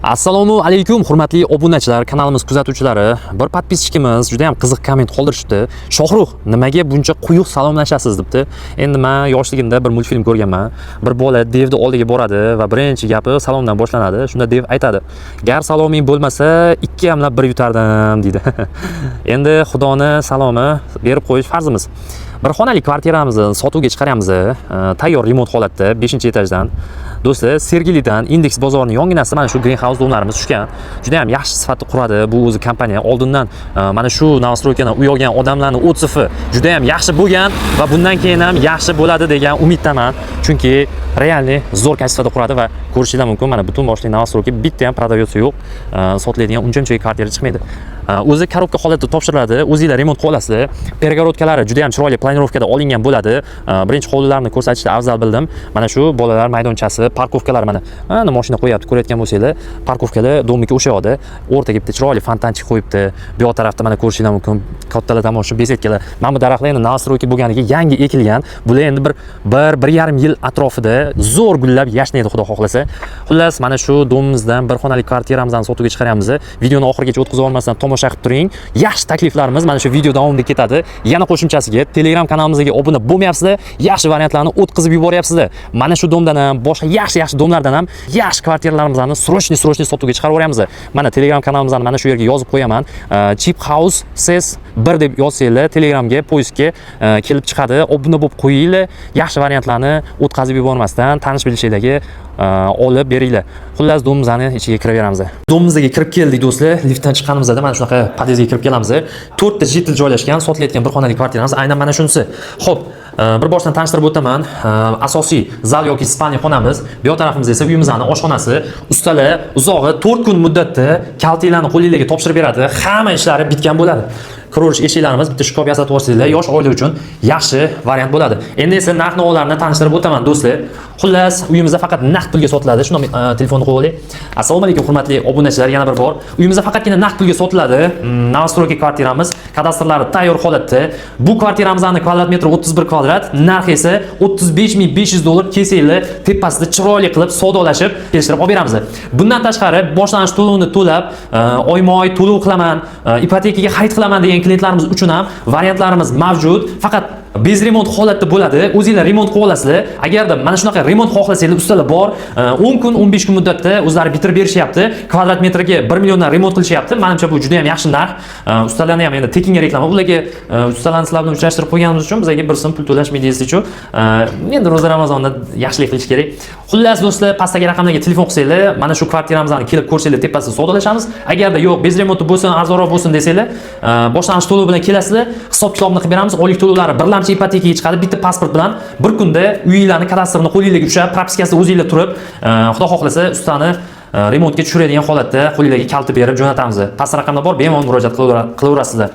Assalomu alaykum, hurmatli obunachilar, kanalimiz kuzatuvchilari. Bir подписчик imiz juda ham qiziq komment qoldirishdi. "Shohrux, nimaga buncha quyuq salomlashasiz?" debdi. Endi men yoshligimda bir multfilm ko'rganman. Bir bola devni oldiga boradi va birinchi gapi salomdan boshlanadi. Shunda dev aytadi: "Gar saloming bo'lmasa, ikki yamlab bir yutardim", deydi. Endi Xudoni salomi berib qo'yish farzimiz. Bir xonali kvartiramizni sotuvga chiqaryapmiz, tayyor remont holatda, 5-etajdan. Do'stlar, Sergelidan Indeks bozorining yonginasida mana shu Greenhouse дом larimiz tushgan. Juda ham yaxshi sifatda quradi bu o'zi kompaniya. Oldindan mana shu новостройка dan uy olgan odamlarning отзыв i juda ham yaxshi bo'lgan va bundan keyin ham yaxshi bo'ladi degan umiddaman. Chunki реальный zo'r качество da quradi va ko'rishinglar mumkin, mana butun boshli новостройка, bitta ham продавец yo'q. Sotiladigan uncha-muncha kvartira chiqmaydi. O'zi коробка holatda topshiriladi, o'zinglar remont qilib olasizlar. Перегородка lari juda ham chiroyli планировка da olingan bo'ladi. Birinchi hovlilarni ko'rsatishni afzal bildim. Mana shu bolalar maydonchasi, парковка lar mana. Mana mashina qo'yapti, ko'rayotgan bo'lsanglar, парковка lar дом niki o'sha yoqda. O'rtaga bitta chiroyli фонтанчик qo'yibdi. Bu yoq tarafda mana ko'rishinglar mumkin, kattalar tomosha беседка lar. Mana bu daraxtlar endi новостройка bo'lganiga yangi ekilgan. Bular endi bir yarim yil atrofida zo'r gullab yashnaydi, Xudo xohlasa. Xullas, mana shu дом imizdan bir xonali kvartiramizni sotuvga chiqaryapmiz. Videoni oxirigacha o'tkazib olmasdan tomosha qilib turing. Yaxshi takliflarimiz mana shu video davomida ketadi. Yana qo'shimchasiga Telegram kanalimizga obuna bo'lmayapsizlar, yaxshi variantlarni o'tkazib yuboryapsizlar. Mana shu дом dan ham, boshqa yaxshi-yaxshi дом lardan ham yaxshi kvartiralarimizni срочный срочный sotuvga chiqarib yuboryapmiz. Mana Telegram kanalimizni mana shu yerga yozib qo'yaman. Chip House ses 1 deb yozsanglar, Telegramga поиск ga kelib chiqadi. Obuna bo'lib qo'yinglar. Yaxshi variantlarni o'tkazib yubormasdan tanish bilishinglarga olib beringlar. Xullas, дом imizni ichiga kiraveramiz. Дом imizga kirib keldik, do'stlar. Liftdan chiqqanimizda mana shunaqa podyezdga kirib kelamiz. To'rtta житель joylashgan, sotilayotgan bir xonali kvartiramiz aynan mana shunisi. Xo'p, bir boshdan tanishtirib o'taman. Asosiy zal yoki спальня xonamiz. Bu yoq tarafimizda esa uyimizni oshxonasi. Ustalar uzog'i 4 kun muddatda kaltinglarni qo'lingizga topshirib beradi. Hamma ishlari bitgan bo'ladi. Kiraverish eshiklarimiz, bitta shkaf yasatib olsanglar, yosh oila uchun yaxshi variant bo'ladi. Endi esa narx navolarni tanishtirib o'taman, do'stlar. Xullas, uyimizda faqat naqd pulga sotiladi. Shuni telefonni qo'yib olay. Assalomu alaykum, hurmatli obunachilar, yana bir bor. Uyimizda faqatgina naqd pulga sotiladi. Новостройка kvartiramiz, kadastrlari tayyor holatda. Bu kvartiramizni kvadrat metri 31 kvadrat, narxi esa 35 500 dollar. Kelsanglar, tepasida chiroyli qilib savdolashib, kelishtirib olib beramiz. Bundan tashqari, boshlang'ich to'lovni to'lab, oyma-oy to'lov qilaman, ipotekaga xarid qilaman degan klientlarimiz uchun ham variantlarimiz mavjud. Faqat без ремонт holatda bo'ladi. O'zinglar remont qilib olasizlar. Agarda mana shunaqa remont xohlasanglar, ustalar bor. 10 kun, 15 kun muddatda o'zlari bitirib berishyapti. Kvadrat metriga 1 milliondan remont qilishyapti. Menimcha, bu juda ham yaxshi narx. Ustalarni ham endi tekinga reklama. Ularga ustalarni sizlar bilan uchrashtirib qo'yganimiz uchun bizga bir so'm pul to'lashmaydi uchun. Endi ro'za Ramazonda yaxshilik qilish kerak. Xullas, do'stlar, pastdagi raqamlarga telefon qilsanglar, mana shu kvartiramizni kelib ko'rsanglar, tepasida savdolashamiz. Agarda yo'q, без ремонт i bo'lsin, arzonroq bo'lsin desanglar, boshlang'ich to'lov bilan kelasizlar, hisob kitobni qilib beramiz. Oylik to'lovlari birlamchi ipotekaga chiqadi. Bitta pasport bilan bir kunda uyinglarni kadastrini qo'lingizga tushadi, прописка sida o'zinglar turib, Xudo xohlasa, ustani remontga tushiradigan holatda qo'lingizga kalta berib jo'natamiz. Past raqamlar bor, bemalol murojaat qilaverasizlar.